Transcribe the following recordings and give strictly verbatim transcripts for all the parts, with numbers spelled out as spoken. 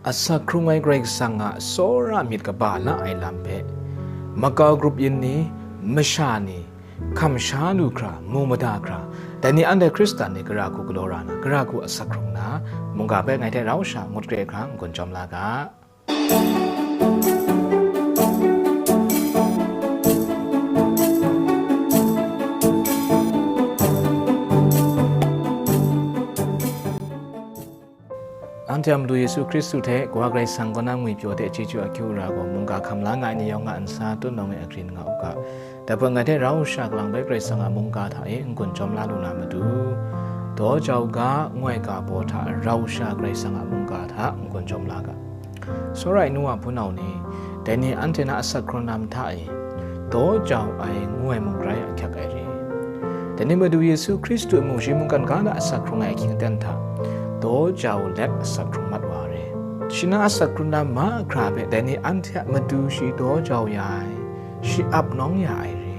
Asak hkrung ai Karai Kasang a tsawra myit kaba la ai lam hpe, makau grup yin ni, masha ni, hkam sha lu hkra, mu mada hkra, dai ni anhte Hkristan ni gara hku galaw ra na, gara hku asak hkrung na, mungga hpe ngai hte rau sha ngut kre hkra n-gun jawm la ga. Anhte a Madu Yesu Hkristu hte Kawa Karai Kasang kaw na ngwipyaw hte chyeju akyu ara gaw mungga hkam la nga ai ni yawng a ntsa tut nawng e agrin nga u ga. Dai hpang ngai hte rau sha kalang bai Karai Kasang a mungga hta e n-gun jawm la lu na matu, daw jau ga, ngu ai ga baw hta rau sha Karai Kasang a mungga hta n-gun jawm la ga. Tsawra ai nu wa hpunau ni, dai ni anhte na asak hkrung lam hta e, daw jau ai ngu ai mung grai ahkyak ai re. Dai ni Madu Yesu Hkristu a mu shi mungkan ga na asak hkrung ai ahkying aten hta, daw jau let asak hkrung mat wa re. Shi na asak hkrung lam mahkra hpe dai ni anhte a matu shi daw jau ya ai, shi ap nawng ya ai re.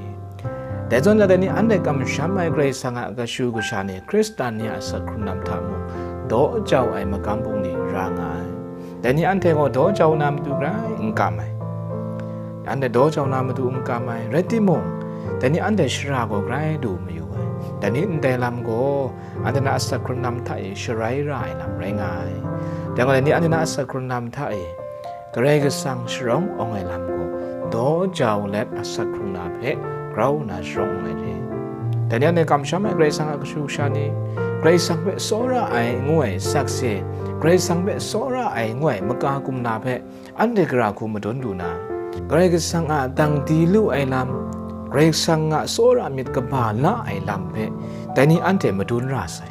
Dai zawn na dai ni anhte kamsham ai Karai Kasang a kashu kasha ni Hkristan ni a asak hkrung lam hta mung daw jau ai magam bungli ra nga ai. Dai ni anhte gaw daw jau na matu grai n kam ai. Anhte daw jau na matu n kam ai, rai timung, dai ni anhte shara gaw grai du mayu ai. Dai ni ndai lam gaw anhte na asak hkrung lam hta e sharai ra ai lam rai nga ai. Dai gaw dai ni anhte na asak hkrung lam hta e Karai Kasang sharawng awng ai lam gaw, daw jau let asak hkrung na hpe grau nna sharawng awng ai re. Dai ni anhte kamsham ai Karai Kasang a kashu kasha ni, Karai Kasang hpe tsawra ai ngu ai sakse, Karai Kasang hpe tsawra ai ngu ai maka kumla hpe anhte gara hku madun lu na, Karai Kasang a dang di lu ai lam, Karai Kasang a tsawra myit kaba la ai lam hpe dai ni anhte madun ra sai.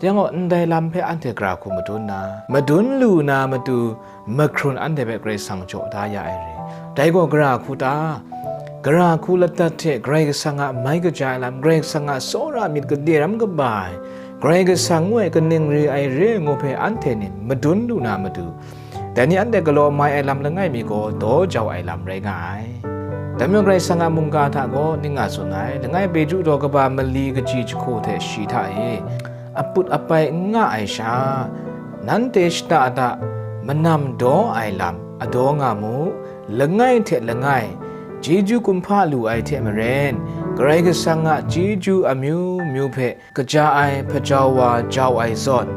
Yang gaw, ndai lam hpe anhte gara hku madun na, madun lu na matu, mahkrun anhte hpe Karai Kasang jaw da ya ai re. Dai gaw gara hku ta? Gara hku ladat hte Karai Kasang a mai kaja ai lam, Karai Kasang a tsawra myit gade ram kaba ai, Karai Kasang ngu ai kaning re ai re ai ngu hpe anhte ni madun lu na matu, dai ni anhte galaw mai ai lam langai mi gaw daw jau ai lam rai nga ai. Dai majaw Karai Kasang a mungga hta gaw ning a tsun ai, langai Petru daw kaba mali kaji jahku hte shi hta e, aput apai n nga ai sha, nanhte shada da, manam daw ai lam adaw nga mu, langai hte langai, chyeju kumhpa lu ai hte maren, Karai Kasang a chyeju amyu myu hpe kaja ai hpajau wa jau ai zawn,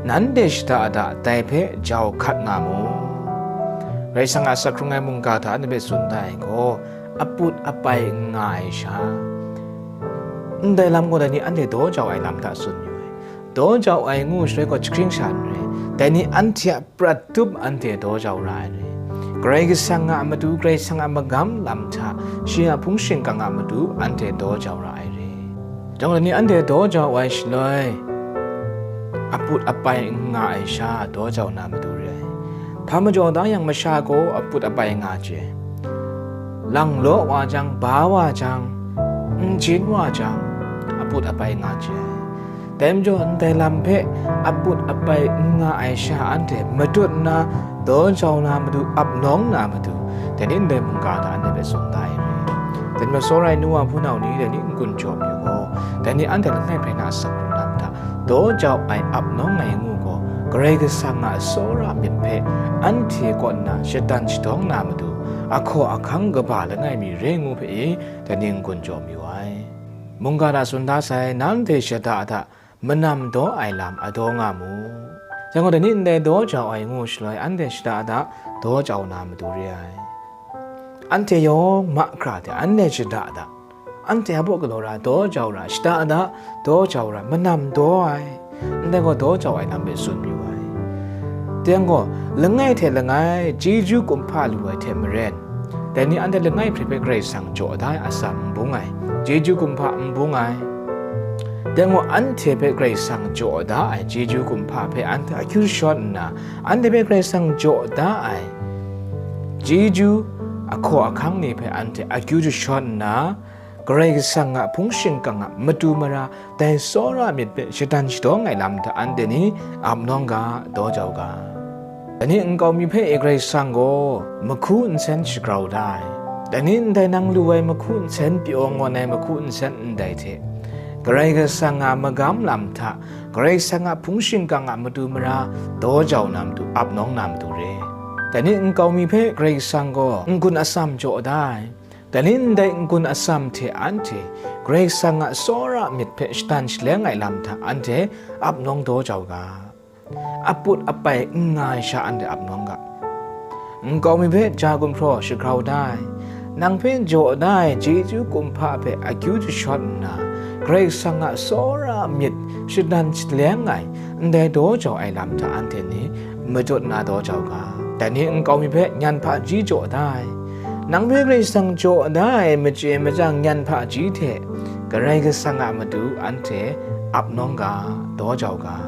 nanhte shada da dai hpe jau hkat nga mu. Karai Kasang a asak hkrung ai mungga hta anhte hpe tsun da ai gaw, aput apai n nga ai sha, ndai lam gaw dai ni anhte daw jau ai lam hta tsun yu ai. Daw jau ai ngu shaloi gaw jahkring sha n rai, dai ni anhte a prat tup anhte daw jau ra ai re. Karai Kasang a matu, Karai Kasang a magam lam hta, shi a hpung shingkang a matu anhte daw jau ra ai re. Jang ni anhte daw jau ai shaloi, aput apai n nga ai sha daw jau na matu re ai. Hpa majaw da yang masha gaw aput apai nga chye. Lang law wa jang, ba wa jang, n jin wa jang, aput apai nga chye ai. Dai majaw, ndai lam hpe aput apai n nga ai sha anhte matut nna, daw jau na matu, ap nawng na matu, dai ni ndai mungga hta anhte hpe tsun da ai re. Dai majaw, tsawra ai nu wa hpunau ni, dai ni n-gun jaw mi gaw, dai ni anhte langai hpe na asak hkrung lam hta, daw jau ai ap nawng ai ngu gaw, Karai Kasang a tsawra myit hpe anhte kaw nna shatan shadawng na matu, ahkaw ahkang kaba langai mi re ngu hpe e, dai ni n-gun jaw mi wa ai. Mungga hta tsun da sai, nanhte shada hta manam daw ai lam adaw nga mu. Dai gaw, dai ni ndai daw jau ai ngu shaloi, anhte shada da daw jau na matu re ai. Anhte yawng mahkra hte anhte shada da, anhte a baw galaw ra daw jau ra, shada da daw jau ra, manam daw ai, ndai gaw daw jau ai lam hpe tsun mayu ai. Dai gaw, langai hte langai chyeju kumhpa lu ai hte maren, dai ni anhte langai hpe hpe Karai Kasang jaw da ai atsam n bung ai, chyeju kumhpa n bung ai. Dai gaw, anhte hpe Karai Kasang jaw da ai chyeju kumhpa hpe anhte akyu jashawn nna, anhte hpe Karai Kasang jaw da ai chyeju ahkaw ahkang ni hpe anhte akyu jashawn nna, Karai Kasang a hpung shingkang a matu mara, dai tsawra myit hpe shatan shadawng ai lam hta anhte ni ap nawng ga, daw jau ga. Dai ni nkau mi hpe e Karai Kasang gaw mahku nsen shagrau da ai. Dai ni ndai nang lu ai mahku nsen pyaw ngawn ai mahku nsen ndai hte, Karai Kasang a magam lam hta, Karai Kasang a hpung shingkang a matu mara daw jau na matu, ap nawng na matu re. Dai ni nkau mi hpe Karai Kasang gaw n-gun atsam jaw da ai. Dai ni ndai n-gun atsam hte anhte Karai Kasang a tsawra myit hpe shadan shaleng ai lam hta anhte ap nawng daw jau ga. Aput apai n nga ai sha anhte ap nawng ga. Nkau mi hpe ja gumhpraw shagrau da ai, nang hpe jaw da ai chyeju kumhpa hpe akyu jashawt nna, Karai Kasang a tsawra myit shadan shaleng ai ndai daw jau ai lam hta anhte ni matut na daw jau ga. Dai ni nkau mi hpe nyan hpaji jaw da ai, nang hpe Karai Kasang jaw da ai machye machyang nyan hpaji hte Karai Kasang a matu anhte ap nawng ga, daw jau ga.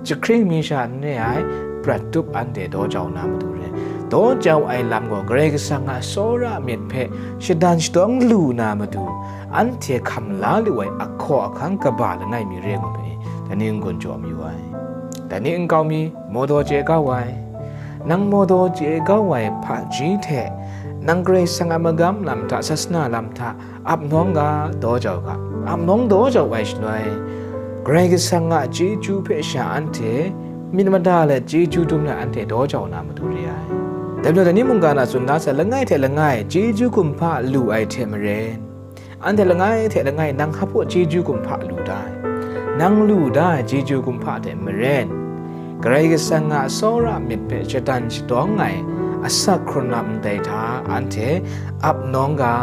Jahkring mi sha n re ai, prat tup anhte daw jau na matu re. Daw jau ai lam gaw Karai Kasang a tsawra myit hpe shadan shadawng lu na matu, anhte hkam la lu ai ahkaw ahkang kaba langai mi re ngu hpe, dai ni n-gun jaw mayu ai. Dai ni nkau mi, mawdaw chye kau ai. Nang mawdaw chye kau ai hpaji hte, nang Karai Kasang a magam lam hta, sasana lam hta, ap nawng ga, daw jau ga. Ap nawng daw jau ai shaloi, Karai Kasang a chyeju hpe sha anhte myit mada let chyeju dum let anhte daw jau na matu re ai. Dai majaw, dai ni mungga na tsun da sai, langai hte langai chyeju kumhpa lu ai hte maren, anhte langai hte langai nang hpa chyeju kumhpa lu da ai. Nang lu da ai chyeju kumhpa hte maren, Karai Kasang a tsawra myit hpe shadan shadawng ai asak hkrung lam ndai hta anhte ap nawng ga,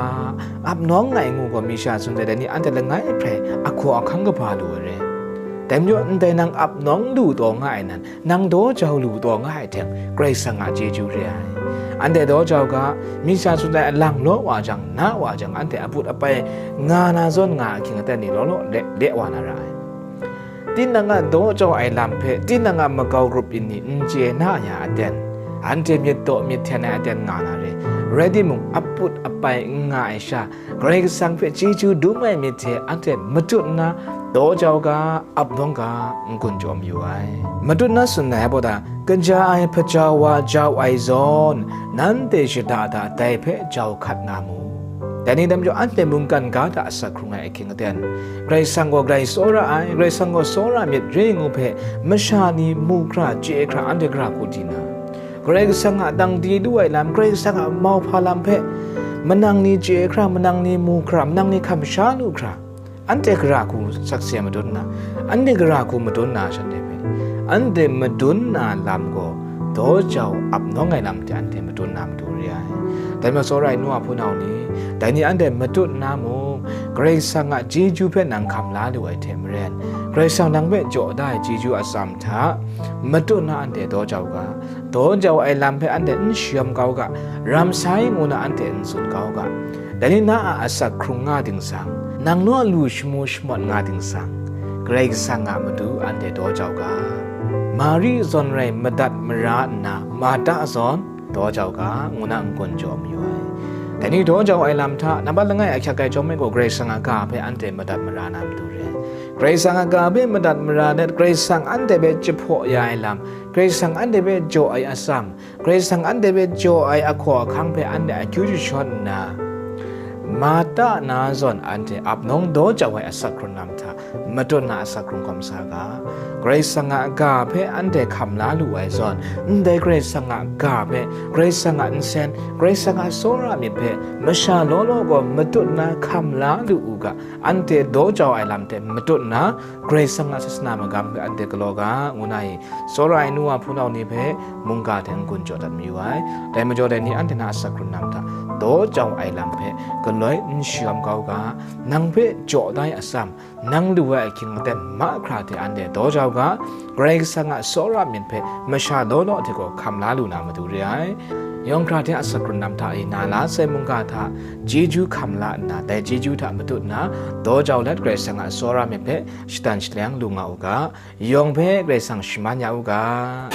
ap nawng ai ngu gaw mi sha tsun ai, dai ni anhte langai hpe ahkaw ahkang kaba lu ai re. Dai majaw, ndai nang ap nawng lu taw nga ai nan, nang daw jau lu taw nga ai hte, Karai Kasang a chyeju re ai. Anhte daw jau ga, mi sha tsun ai alang law wa jang, na wa jang, anhte aput apai nga na zawn nga ahkying aten ni law law le, le wa na ra ai. Tinang a daw jau ai lam hpe tinang a makau grup yin ni n chye na ya aten, anhte myit daw myit hten ai aten nga na re. Rai timung, aput apai n nga ai sha, Karai Kasang hpe chyeju dum ai myit hte anhte matut nna daw jau ga, ap nawng ga, n-gun jaw mayu ai. Matut na tsun ai gaw, kaja ai hpaja wa jau ai zawn, nanhte shada da dai hpe jau hkat nga mu. Dai ni dai majaw, anhte mungkan ga hta asak hkrung ai ahkying aten, Karai Kasang gaw Karai tsawra ai, Karai Kasang gaw tsawra myit re ngu hpe, masha ni mu hkra, chye hkra, anhte gara hku di na, Karai Kasang a dang di lu ai lam, Karai Kasang a mauhpa lam hpe, manang ni chye hkra, manang ni mu hkra, manang ni hkam sha lu hkra, anhte gara hku sakse madun na, anhte gara hku madun na shanhte hpe, anhte madun na lam gaw, daw jau ap nawng ai lam hte anhte madun na matu re ai. Dai majaw, tsawra ai nu a hpunau ni, dai ni anhte matut nna mung, Karai Kasang a chyeju hpe nang hkam la lu ai hte maren, Karai Kasang nang hpe jaw da ai chyeju atsam hta matut nna anhte daw jau ga. Daw jau ai lam hpe anhte n shayawm kau ga, ram sai ngu na anhte n tsun kau ga. Dai ni na a asak hkrung nga dingsang, nang naw lu shamu shamawt nga dingsang, Karai Kasang a matu anhte daw jau ga. Mari zawn rai madat mara nna, Marta zawn daw jau ga, ngu na n-gun jaw mayu ai. Dai ni daw jau ai lam hta, nampat langai ahkyak ai chyawm ai gaw, Karai Kasang a ga hpe anhte madat mara na matu re. Karai Kasang a ga hpe madat mara let, Karai Kasang anhte hpe jahpaw ya ai lam, Karai Kasang anhte hpe jaw ai atsam, Karai Kasang anhte hpe jaw ai ahkaw ahkang hpe anhte akyu jashawt nna, Marta na zawn anhte ap nawng daw jau ai asak hkrung lam hta matut na asak hkrung hkawm sa ga. Karai Kasang a ga hpe anhte hkam la lu ai zawn, ndai Karai Kasang a ga hpe, Karai Kasang a nsen, Karai Kasang a tsawra myit hpe masha law law gaw matut na hkam la lu u ga. Anhte daw jau ai lam hte matut nna, Karai Kasang a sasana magam hpe anhte galaw ga, ngu na i, tsawra ai nu wa hpunau ni hpe mungga hte n-gun jaw dat mayu ai. Dai majaw, dai ni anhte na asak hkrung lam hta, daw jau ai lam hpe galoi n shayawm kau ga, nang hpe jaw da ai atsam, nang lu ai ahkying aten mahkra hte anhte daw jau ga, Karai Kasang a tsawra myit hpe masha law law hte gaw hkam la lu na matu re ai. Yawng hkra hte asak hkrung lam hta i na la sai mungga hta chyeju hkam la nna, dai chyeju hta matut nna, daw jau let Karai Kasang a tsawra myit hpe shadan shaleng lu nga u ga, yawng hpe Karai Kasang shaman ya u ga.